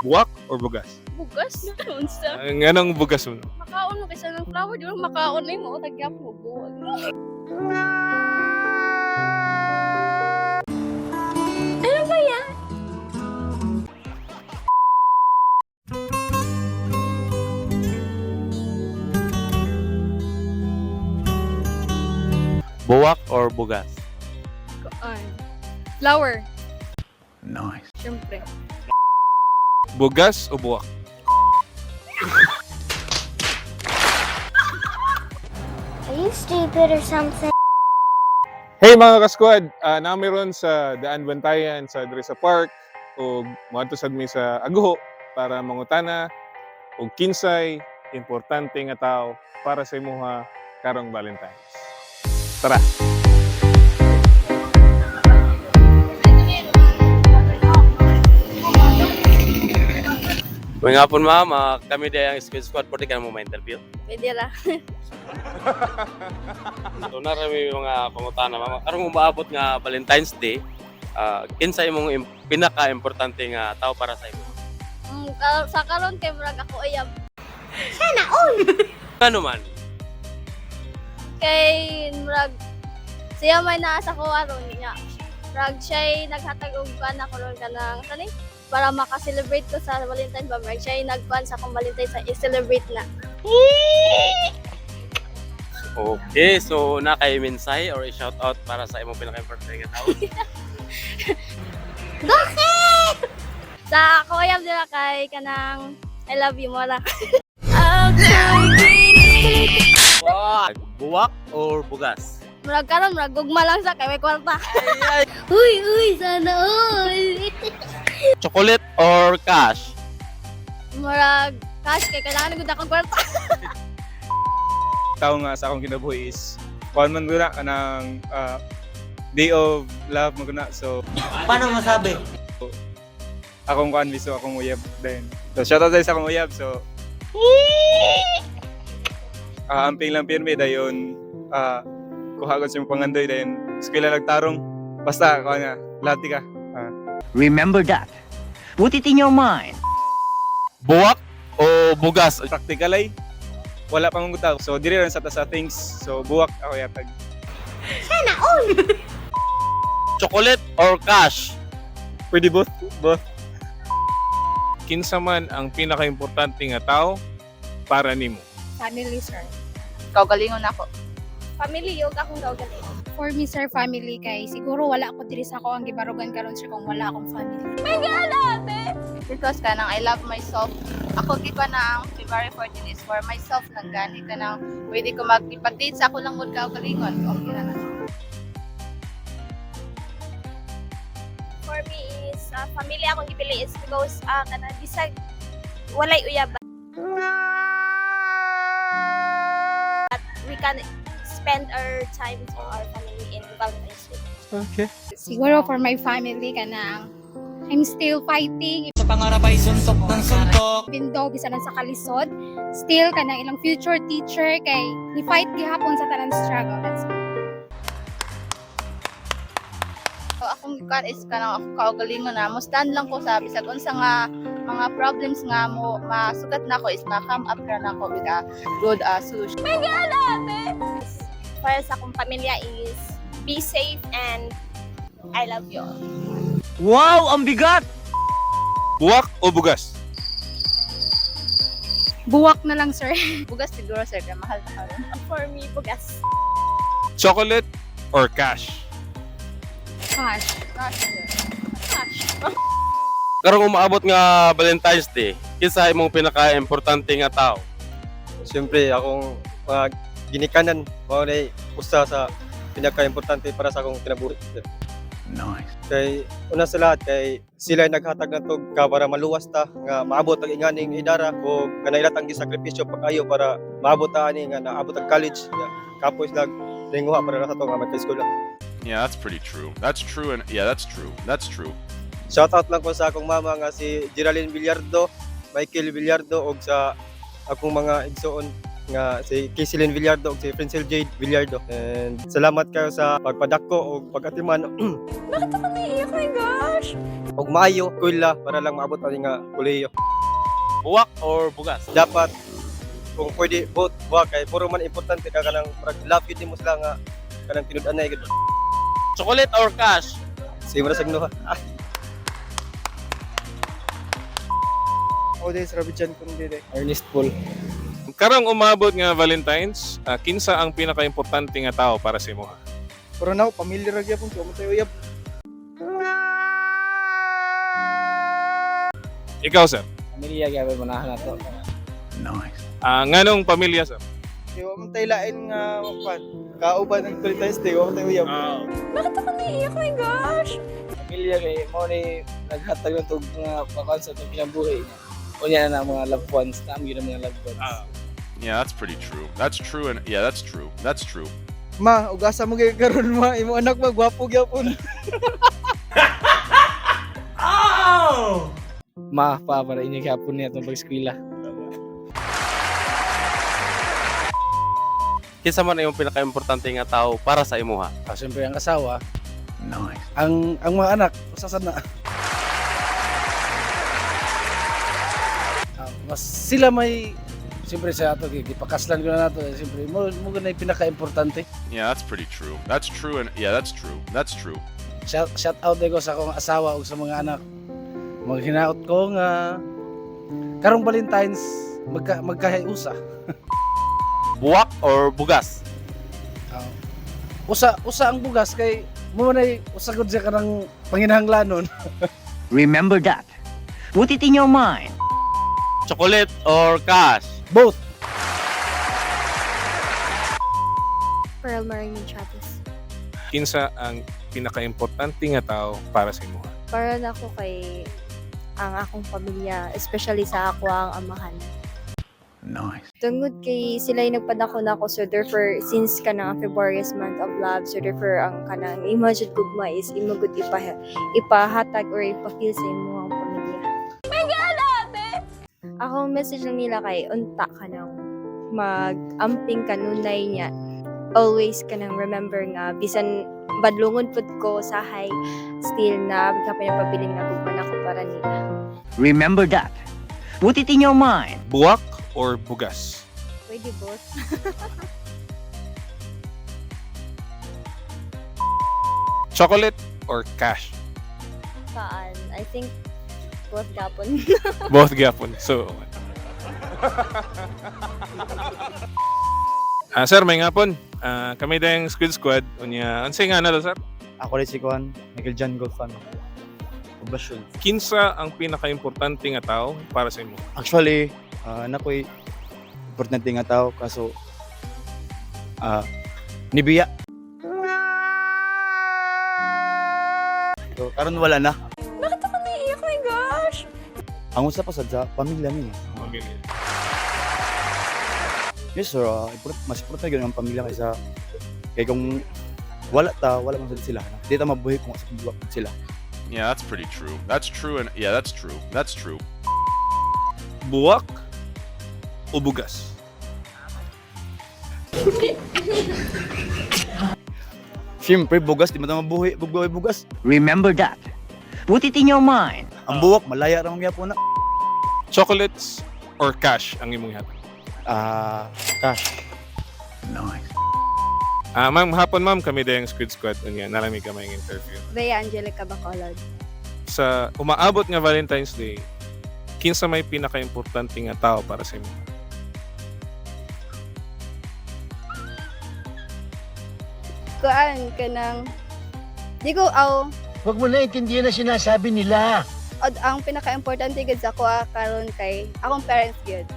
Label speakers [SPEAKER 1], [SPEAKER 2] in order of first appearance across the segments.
[SPEAKER 1] Buwak or bugas?
[SPEAKER 2] Bugas. Unsa?
[SPEAKER 1] Ang anong bugas mo?
[SPEAKER 2] Makaon mo kaysa ng flower, di ba makaon na mo tagyap mo buwag.
[SPEAKER 3] Ano ba yan?
[SPEAKER 4] Buwak or bugas?
[SPEAKER 2] Ay. Flower.
[SPEAKER 5] Nice.
[SPEAKER 2] Siyempre.
[SPEAKER 1] Bugas o buwak?
[SPEAKER 3] Are you stupid or something?
[SPEAKER 1] Hey mga kasquad, nami ron sa Daan Bantayan sa Dresa Park ug moadto sad mi sa Aguho para mangutana og kinsay importante nga tao para sa imuha karong Valentine's. Tara.
[SPEAKER 4] May nga po ma'am, kami di ang Squid Squad, pwede ka na mo ma-interview.
[SPEAKER 2] Pwede ra.
[SPEAKER 4] So narami mga pangutana ma'am. Karong umaabot nga Valentine's Day, kinsa imong pinaka-importante nga tao para sa imo?
[SPEAKER 2] Sa karon kay murag ako uyab.
[SPEAKER 4] Ano man?
[SPEAKER 2] Kay murag siya may naa sa ko aron niya. Murag siya'y naghatag og kuan ako ron kanang kani para maka-celebrate ko sa Valentine ba, murag siya'y nagkuan sa akong Valentine sa i-celebrate na.
[SPEAKER 4] Okay, so na kay mensahe or i-shout out para sa imong pinaka-importante nga tao.
[SPEAKER 2] Sa ako uyab dira kay kanang I love you mo ra.
[SPEAKER 4] Wow. Buwak or bugas?
[SPEAKER 2] Murag karon murag gugma lang sa kay may kwarta.
[SPEAKER 3] Uy, uy, sana all.
[SPEAKER 4] Chocolate or cash?
[SPEAKER 2] Murag cash kay kailangan gud akong kwarta.
[SPEAKER 6] Tao nga sa akong kinabuhi is kuan man guna kanang day of love man guna, so
[SPEAKER 7] Paano masabi?
[SPEAKER 6] Akong kuan miso akong uyab then, so shout out sa akong uyab. So amping lang pirmi dayon, kuha ko sa imong pangandoy, dayon eskwela nagtarong, basta kuan nga lati ka.
[SPEAKER 7] Remember that. Put it in your mind.
[SPEAKER 4] Buwak o bugas?
[SPEAKER 6] Practical ay wala pa mong tao, so diri rin sa ta sa things, so buwak ako yatag.
[SPEAKER 4] Chocolate or cash?
[SPEAKER 6] Pwede both, both.
[SPEAKER 1] Kinsa man ang pinaka-importante nga tao para nimo?
[SPEAKER 8] Family, sir.
[SPEAKER 9] Kaugalingon ako.
[SPEAKER 2] Family yog akong kaugalingon.
[SPEAKER 8] For me, sir, family kay siguro wala ko diri sa ako ang gibarugan karon, sir, kung wala akong family.
[SPEAKER 9] Because kanang I love myself. Ako gi pa na ang February 14 is for myself lang gani kanang pwede ko magipag-date sa ako lang gud kaugalingon. Okay na na.
[SPEAKER 2] For me is family akong gipili is because kanang bisag walay uyab, but we can spend our time to our family in Valentine's Day.
[SPEAKER 6] Okay.
[SPEAKER 8] Siguro for my family kanang I'm still fighting.
[SPEAKER 7] Sa pangarap ay suntok ng suntok.
[SPEAKER 8] Even though bisan lang sa kalisod, still kanang ilang future teacher kay ni fight gihapon sa tanan struggle. That's all.
[SPEAKER 9] So, akong gikuan is kanang ako kaugalingon na mo stand lang ko sa bisag unsa nga mga problems nga mo masugat nako is ma-come up ra nako with a good solution.
[SPEAKER 2] Para sa akong pamilya is be safe and I love you all.
[SPEAKER 7] Wow, ang bigat!
[SPEAKER 1] Buwak o bugas?
[SPEAKER 8] Buwak na lang, sir.
[SPEAKER 9] Bugas siguro, sir, kay mahal na karon.
[SPEAKER 2] For me, bugas.
[SPEAKER 1] Chocolate or cash?
[SPEAKER 8] Cash.
[SPEAKER 9] Cash, sir.
[SPEAKER 2] Cash.
[SPEAKER 4] Karong umaabot nga Valentine's Day, kinsa imong pinaka-importante nga tao?
[SPEAKER 10] Siyempre, akong mga ginikanan, mao na usa sa pinaka-importante para sa akong kinabuhi.
[SPEAKER 5] Nice.
[SPEAKER 10] Kay una sa lahat kay sila ay naghatag nato ka para maluwas ta nga maabot ang inganing idara o kanang ilatang gisakripisyo pag-ayo para maabot ta ani nga naabot ang college. Yeah. Kapoy sila ninguha para sa ato nga magka-eskwela.
[SPEAKER 11] Yeah, that's pretty true. That's true, and yeah, that's true. That's true.
[SPEAKER 10] Shout out lang ko sa akong mama nga si Geraldine Villardo, Michael Villardo og sa akong mga igsoon. nga si Casey Villardo ug si Francel Jade Villardo. And salamat kayo sa pagpadako ug pag-atiman.
[SPEAKER 3] Bakit ako naiiyak? My gosh!
[SPEAKER 10] Ug maayo eskwela para lang maabot ani nga kolehiyo.
[SPEAKER 4] Buwak or bugas?
[SPEAKER 10] Dapat kung pwede both buwak kay puro man importante ka kanang murag love yun nimo sila nga kanang tinud-anay gud.
[SPEAKER 4] Chocolate or cash?
[SPEAKER 10] Same ra sa gnuha.
[SPEAKER 6] Odes Rabijan Kundire.
[SPEAKER 10] Ernest Paul.
[SPEAKER 1] Karong umabot nga Valentine's, kinsa ang pinakaimportante nga tao para sa imuha?
[SPEAKER 6] Pero na pamilya ra gyapon ko mo tayo uyab.
[SPEAKER 1] Ikaw, sir.
[SPEAKER 7] Pamilya gyapon manahan nato.
[SPEAKER 5] Nice.
[SPEAKER 1] Nganong pamilya, sir?
[SPEAKER 6] Di wa man tayo lain nga kwan. Kauban ng Valentine's Day, wa man tayo uyab.
[SPEAKER 3] Bakit ako naiiyak? My gosh!
[SPEAKER 7] Pamilya kay mao ni naghatag ng tug nga pakuan sa itong kinabuhi. Unya na mga loved ones, tama gyud ang mga loved ones.
[SPEAKER 11] Yeah, that's pretty true. That's true, and yeah, that's true. That's true.
[SPEAKER 6] Ma, ugasa mo gyud karon ma, imo anak ma gwapo gyapon.
[SPEAKER 7] Ma pa para inyo gyapon niya itong pag-eskwela.
[SPEAKER 4] Kinsa man ang imong pinaka-importante nga tao para sa imuha?
[SPEAKER 7] Siyempre ang asawa,
[SPEAKER 5] Nice.
[SPEAKER 7] ang mga anak, usasan na. Mas sila may siyempre sa ato gipakaslan ko na nato eh, siyempre mo ganay pinaka-importante.
[SPEAKER 11] Yeah, that's pretty true. That's true, and yeah, that's true. That's true.
[SPEAKER 7] Shout out ko sa akong asawa ug sa mga anak. Maghinaot ko nga karong Valentine's magkahiusa.
[SPEAKER 4] Buwak or bugas?
[SPEAKER 7] Usa ang bugas kay mo man usa gud siya kanang panginahanglanon. Remember that. Put it in your mind.
[SPEAKER 4] Chocolate or cash?
[SPEAKER 7] Both.
[SPEAKER 3] Pearl Marie Chavez.
[SPEAKER 1] Kinsa ang pinakaimportante nga tao para sa imuha?
[SPEAKER 2] Para nako kay ang akong pamilya, especially sa ako ang amahan.
[SPEAKER 5] Nice.
[SPEAKER 2] Tungod kay sila yung nagpadako nako, so therefore since kanang February is month of love, so therefore ang kanang imo jud gugma is imo gud ipahatag or ipa-feel sa imo ang pamilya.
[SPEAKER 3] My God, ate!
[SPEAKER 2] Ako message lang nila kay unta ka nang mag-amping kanunay niya. Always ka nang remember nga bisan badlungon pud ko sahay, still na ka pa pabilin nga gugma nako para nila.
[SPEAKER 7] Remember that. Put it in your mind.
[SPEAKER 1] Buwak or bugas?
[SPEAKER 2] Pwede both.
[SPEAKER 1] Chocolate or cash?
[SPEAKER 2] Paan? I think both gapon.
[SPEAKER 1] Both gyapon. So, sir, may ngapon. Kami dayang Squid Squad. Unya, unsay nga na to, sir?
[SPEAKER 10] Ako rin si Kuan, Michael John Golfan. Poblasyon.
[SPEAKER 1] Kinsa ang pinakaimportante nga tao para sa imo?
[SPEAKER 10] Actually, nakoy importante nga tao kaso nibiya. So, karon wala na.
[SPEAKER 3] Bakit ako naiiyak? My gosh!
[SPEAKER 10] Ang usa pa sad sa pamilya niya.
[SPEAKER 1] Pamilya.
[SPEAKER 10] Yes sir, mas importante gyud ang pamilya kaysa kay kung wala ta, wala man sad sila. Di ta mabuhi kung asa kung sila.
[SPEAKER 11] Yeah, that's pretty true. That's true, and yeah, that's true. That's true.
[SPEAKER 1] Buwak o bugas?
[SPEAKER 10] Siyempre, bugas, di man ta mabuhi, bugas, bugas.
[SPEAKER 7] Remember that. Put it in your mind.
[SPEAKER 10] Ang buwak, malaya ra man gyapon na.
[SPEAKER 1] Chocolates or cash ang imong ihatag?
[SPEAKER 10] Cash.
[SPEAKER 5] Nice.
[SPEAKER 1] Ma'am, hapon ma'am, kami dayang Squid Squad. Unya, narami kami ang interview.
[SPEAKER 2] Bea Angelica Bacolod.
[SPEAKER 1] Sa umaabot nga Valentine's Day, kinsa may pinakaimportante nga tao para sa imo?
[SPEAKER 2] Kuan kanang di ko aw.
[SPEAKER 7] Huwag mo na intindihan na sinasabi nila.
[SPEAKER 2] Od ang pinaka-importante gud sa ako karon kay akong parents gud.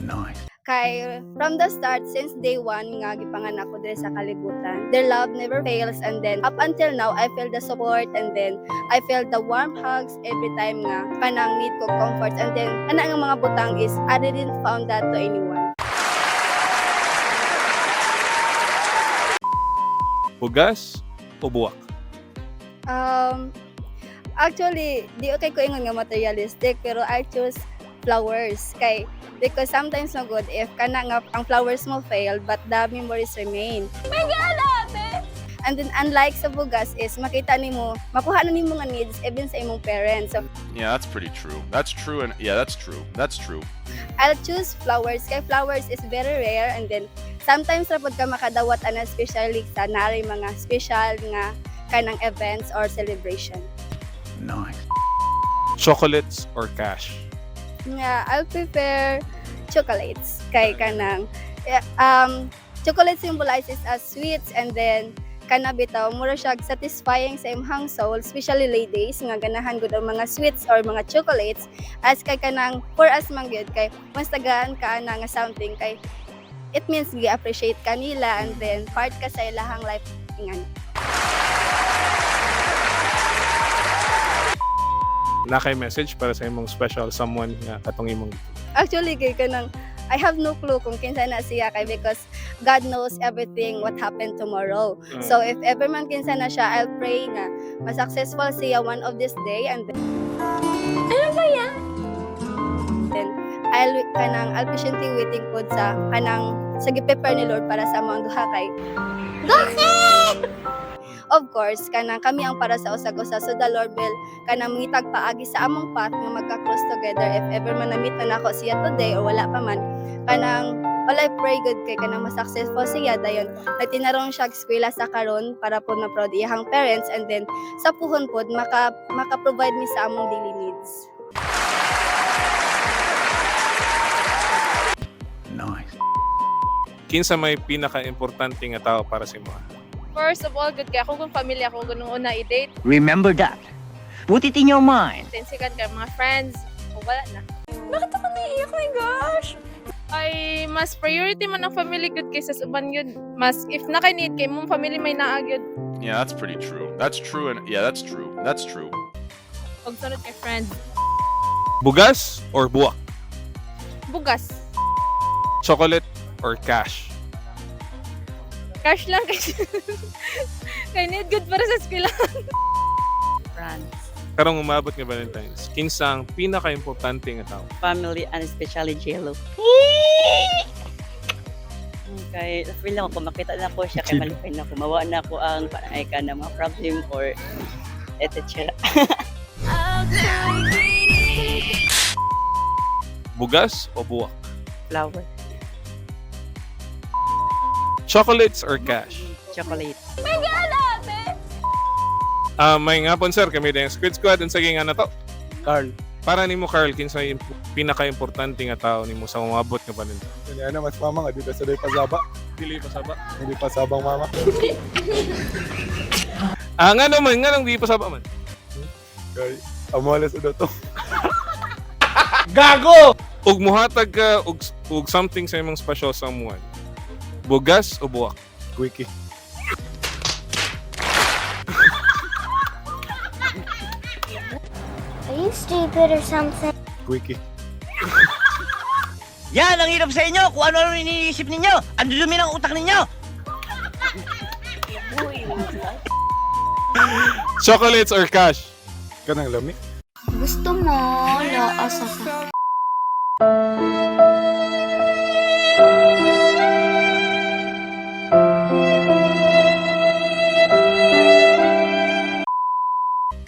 [SPEAKER 5] Nice.
[SPEAKER 2] Kay from the start, since day one nga gipanganak ko diri sa kalibutan, their love never fails, and then up until now I feel the support, and then I feel the warm hugs every time nga kanang need ko comfort, and then ana nga mga butang is I didn't found that to anyone.
[SPEAKER 1] Bugas o buwak?
[SPEAKER 2] Actually, di okay ko ingon nga materialistic, pero I choose Flowers kay because sometimes no good if kana nga ang flowers mo fail but the memories remain.
[SPEAKER 3] My God, ate!
[SPEAKER 2] And then unlike sa bugas is makita nimo makuha na nimo nga needs even sa imong parents. So
[SPEAKER 11] Yeah, that's pretty true. That's true, and yeah, that's true. That's true.
[SPEAKER 2] I'll choose flowers kay flowers is very rare, and then sometimes ra pud ka makadawat ana, especially sa naray mga special nga kanang events or celebration.
[SPEAKER 5] Nice.
[SPEAKER 1] Chocolates or cash?
[SPEAKER 2] Nga I'll prepare chocolates kay kanang eh, chocolate symbolizes as sweets, and then kana bitaw mura siya satisfying sa imong soul, especially ladies nga ganahan gud ang mga sweets or mga chocolates, as kay kanang for us man gyud kay mas tagaan ka ana nga something kay it means gi-appreciate ka nila and then part ka sa ilahang life ingan.
[SPEAKER 1] Na kay message para sa imong special someone nga katong imong
[SPEAKER 2] Actually kay kanang I have no clue kung kinsa na siya kay because God knows everything what happened tomorrow. So if ever man kinsa na siya, I'll pray nga ma-successful siya one of this day, and
[SPEAKER 3] Ano ba yan?
[SPEAKER 2] then I'll kanang I'll patiently waiting pod sa kanang sa gi-prepare ni Lord para sa among duha kay
[SPEAKER 3] Bakit?
[SPEAKER 2] Of course kanang kami ang para sa usag-usa, so the Lord will kanang mangitag paagi sa among path nga magka-cross together if ever man na-meet na nako siya today or wala pa man. Kanang all I pray good kay kanang ma-successful siya, dayon nagtinarong siya og eskwela sa karon para pod ma-proud iyahang parents, and then sa puhon pod maka maka-provide mi sa among daily needs.
[SPEAKER 5] Nice.
[SPEAKER 1] Kinsa may pinaka-importante nga tao para sa imo?
[SPEAKER 9] First of all, good kay ako kung pamilya ko ganung una i-date.
[SPEAKER 12] Remember that. Put it in your mind.
[SPEAKER 9] Then second kay mga friends. O wala na.
[SPEAKER 3] Bakit ako naiiyak? My gosh!
[SPEAKER 9] Ay, mas priority man ang family good kaysa sa uban yun. Mas if na kay need kay mong family may naa gyud.
[SPEAKER 11] Yeah, that's pretty true. That's true, and yeah, that's true. That's true.
[SPEAKER 9] Og sunod kay friends.
[SPEAKER 1] Bugas or buwak?
[SPEAKER 9] Bugas.
[SPEAKER 1] Chocolate or cash?
[SPEAKER 9] Cash lang kay kay need good para sa eskwela.
[SPEAKER 13] Friends,
[SPEAKER 1] Karong umabot nga Valentine's, kinsa ang pinaka-importante nga tao?
[SPEAKER 13] Family, and especially Jello. Kay feel lang ako makita na ko siya kay malipay na ko mawa na ko ang ay ka na mga problem or etc.
[SPEAKER 1] Bugas o buwak?
[SPEAKER 13] Flower,
[SPEAKER 1] Chocolates or cash?
[SPEAKER 13] Chocolate.
[SPEAKER 3] My God, ate!
[SPEAKER 1] Ah, may nga pon sir, kami din Squid Squad unsa nga na to?
[SPEAKER 7] Carl.
[SPEAKER 1] Para nimo Carl, kinsa yung pinaka-importante nga tao nimo sa umabot nga Valentine's?
[SPEAKER 6] Kanya na mas mama nga dito sa day pasaba.
[SPEAKER 1] Dili pa saba.
[SPEAKER 6] Hindi pasabang mama.
[SPEAKER 1] Ah, nga naman, nga nang di pa saba man.
[SPEAKER 6] Kay amola sa dato.
[SPEAKER 1] Gago! Ug muhatag ka og something sa imong special someone. Bugas o buwak?
[SPEAKER 6] Quickie.
[SPEAKER 3] Are you stupid or something?
[SPEAKER 6] Quickie.
[SPEAKER 12] Yan ang hirap sa inyo kung ano-ano iniisip ninyo. Ang dudumi ng utak ninyo.
[SPEAKER 1] Chocolates or cash?
[SPEAKER 6] Kanang lami.
[SPEAKER 3] Gusto mo, laasa ka.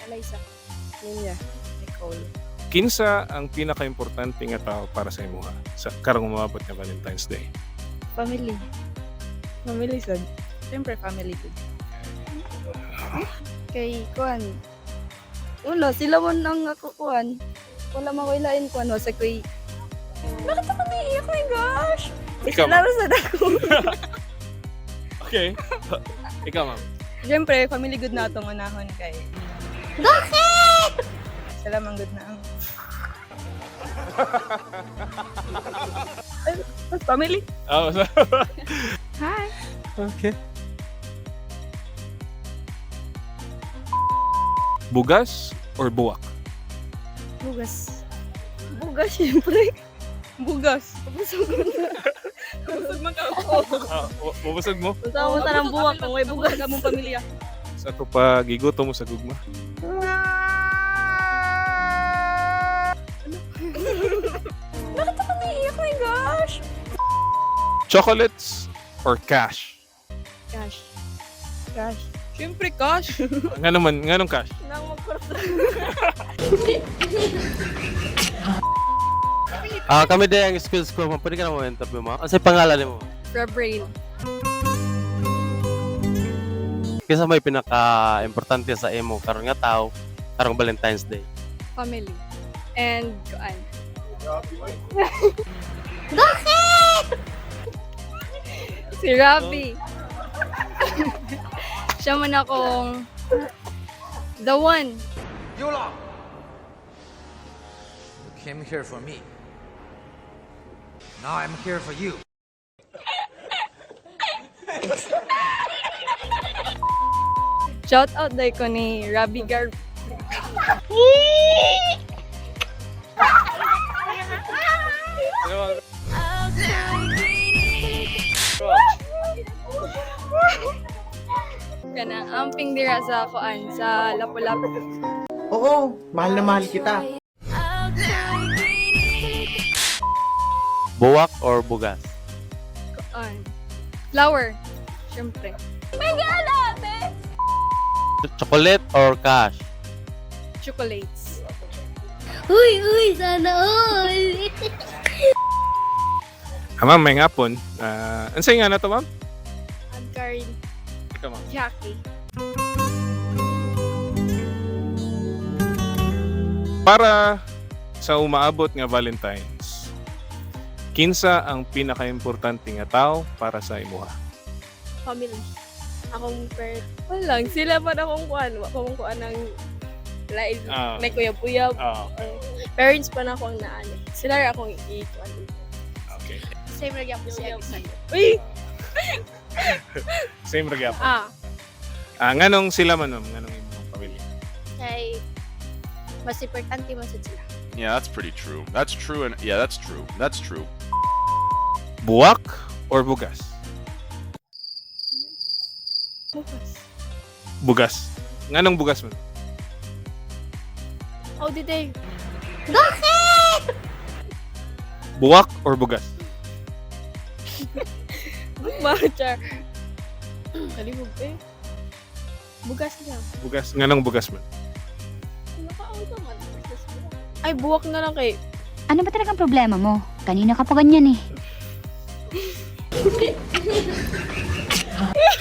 [SPEAKER 2] Eliza. Ninya. Nicole.
[SPEAKER 1] Kinsa ang pinaka-importante nga tao para sa imuha sa karong umabot nga Valentine's Day?
[SPEAKER 9] Family. Family sad. Siyempre family good.
[SPEAKER 2] Kay kuan. Wala sila man ang ako kuan. Wala man ko ilain kuan sa kuy.
[SPEAKER 3] Bakit ako naiiyak? My gosh!
[SPEAKER 1] Ikaw, ma'am.
[SPEAKER 2] sa dako.
[SPEAKER 1] Okay. Ikaw, ma'am.
[SPEAKER 9] Siyempre family good na atong unahon kay
[SPEAKER 3] Bakit?
[SPEAKER 9] sila man good na ang Ay, family.
[SPEAKER 1] Oh,
[SPEAKER 9] Hi.
[SPEAKER 1] Okay. Bugas or buwak?
[SPEAKER 2] Bugas. Bugas syempre.
[SPEAKER 9] Bugas.
[SPEAKER 2] Busog ko na.
[SPEAKER 9] Busog man ka ako.
[SPEAKER 1] Ah, mabusog mo?
[SPEAKER 2] Unsa mo tanang buwak kung may bugas
[SPEAKER 9] ka mong pamilya.
[SPEAKER 1] Sa ato pa gigutom mo sa gugma. Chocolates or cash?
[SPEAKER 2] Cash. Cash.
[SPEAKER 9] Siyempre cash.
[SPEAKER 1] Nga naman, nga nung cash?
[SPEAKER 2] Nang magkwarta.
[SPEAKER 4] Kami din ang school school ma'am. Pwede ka na mo interview ma'am. Ano pangalan nimo?
[SPEAKER 8] Rebrain.
[SPEAKER 4] Kinsa may pinaka-importante sa imo karon nga tao karong Valentine's Day?
[SPEAKER 8] Family. And kuan.
[SPEAKER 3] Bakit?
[SPEAKER 8] Si Rabi. Siya man akong the one.
[SPEAKER 12] You came here for me. Now I'm here for you.
[SPEAKER 8] Shout out day ko ni Rabi Gar. Kanang amping dira sa kuan sa Lapu-Lapu.
[SPEAKER 12] Oo, mahal na mahal kita.
[SPEAKER 4] Buwak or bugas?
[SPEAKER 8] Kuan. Flower. Siyempre.
[SPEAKER 4] Chocolate or cash?
[SPEAKER 8] Chocolates.
[SPEAKER 3] Uy, uy, sana all.
[SPEAKER 1] Ma'am, may ngapon. Unsay nga na to, ma'am?
[SPEAKER 2] I'm Karin.
[SPEAKER 1] Ikaw, ma'am.
[SPEAKER 2] Jackie.
[SPEAKER 1] Para sa umaabot nga Valentine's, kinsa ang pinakaimportante nga tao para sa imuha?
[SPEAKER 2] Family. Akong parent. Wala lang. Sila pa na akong kuan. Wa pa mong kuan ng lain. May kuyab-uyab. Parents pa na akong naan. Sila ra akong i-kuan.
[SPEAKER 1] Okay.
[SPEAKER 2] Same ra gyapon siya. Uy!
[SPEAKER 1] Same ra gyapon.
[SPEAKER 2] Ah.
[SPEAKER 1] Nganong sila man, ma'am? Nganong imong pamilya?
[SPEAKER 2] Kay mas importante man sad sila.
[SPEAKER 11] Yeah, that's pretty true. That's true, and yeah, that's true. That's true.
[SPEAKER 1] Buwak or bugas?
[SPEAKER 2] Bukas.
[SPEAKER 1] Bugas. Nganong bugas man?
[SPEAKER 2] Oh, did they?
[SPEAKER 3] Bakit?
[SPEAKER 1] Buwak or bugas?
[SPEAKER 2] Machar. Kalimog eh. Bugas na.
[SPEAKER 1] Bugas. Nganong bugas man?
[SPEAKER 2] Nakaon ka man. Ay, buwak na lang kay.
[SPEAKER 3] Ano ba talagang problema mo? Kanina ka pa ganyan eh.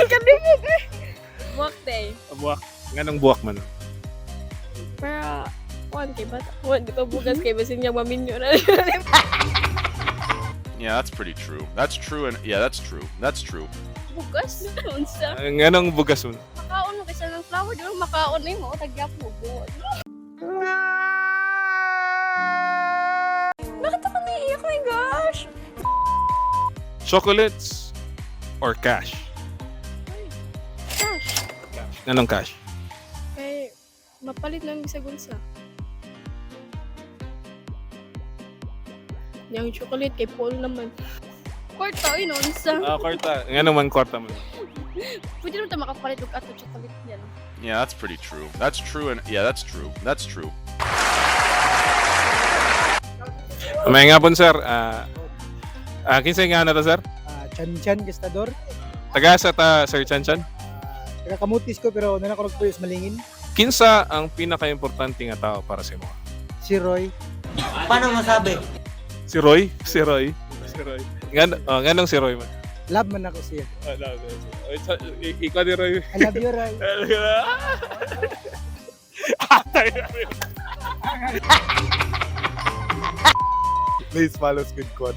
[SPEAKER 2] Kalimog eh. Buwak day.
[SPEAKER 1] Buwak. Nganong buwak man?
[SPEAKER 2] Para, kuan kay bata. Kuan, di pa bugas kay basin niya maminyo na.
[SPEAKER 11] Yeah, that's pretty true. That's true, and yeah, that's true. That's true.
[SPEAKER 2] Bugas? Unsa?
[SPEAKER 1] Nganong bugas man?
[SPEAKER 2] Makaon mo kaysa ng flower. Di ba makaon na mo? Tagyap mo. Buwak.
[SPEAKER 8] Bakit ako naiiyak? My gosh!
[SPEAKER 1] Chocolates or cash?
[SPEAKER 2] Cash.
[SPEAKER 1] Cash. Nganong cash?
[SPEAKER 2] Kay, mapalit lang bisag unsa. Yang chocolate kay Paul naman. Kwarta, ay no, unsa.
[SPEAKER 1] Kwarta. Nganong man kwarta man?
[SPEAKER 2] Pwede naman tayo makapalit og ato chocolate yan.
[SPEAKER 11] Yeah, that's pretty true. That's true, and yeah, that's true. That's true.
[SPEAKER 1] May ngapon, sir. Kinsay nga na to, sir?
[SPEAKER 7] Chan Chan Gestador.
[SPEAKER 1] Taga sa ta, Sir Chan Chan.
[SPEAKER 7] Taga Kamutis ko pero nana ko nagpuyo sa Malingin.
[SPEAKER 1] Kinsa ang pinakaimportante nga tao para sa imo?
[SPEAKER 7] Si Roy.
[SPEAKER 12] Paano masabi?
[SPEAKER 1] Si Roy? Si Roy. Si Roy. Nganong si Roy man?
[SPEAKER 7] Love man ako siya.
[SPEAKER 1] Ikaw ni Roy.
[SPEAKER 7] I love you, Roy.
[SPEAKER 6] Please follow Squid Squad.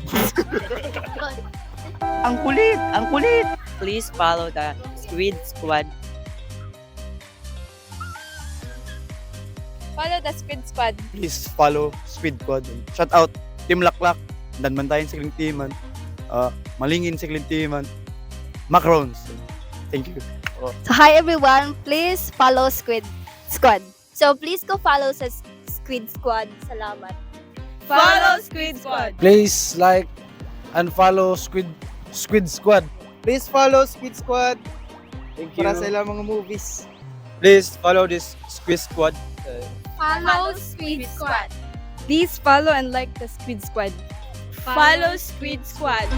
[SPEAKER 12] Ang kulit! Ang kulit!
[SPEAKER 13] Please follow the Squid Squad.
[SPEAKER 8] Follow the Squid Squad.
[SPEAKER 10] Please follow Squid Squad. Shout out Team Laklak, Danmantayan sa Team, Malingin sa Team, Macarons. Thank you.
[SPEAKER 2] So hi everyone, please follow Squid Squad. So please go follow sa Squid Squad. Salamat.
[SPEAKER 8] Follow Squid Squad.
[SPEAKER 7] Please like and follow Squid Squad.
[SPEAKER 10] Please follow Squid Squad.
[SPEAKER 7] Thank you.
[SPEAKER 10] Para sa ilang mga movies. Please follow this Squid Squad.
[SPEAKER 8] Follow Squid Squad. Please follow and like the Squid Squad.
[SPEAKER 2] Follow Squid Squad.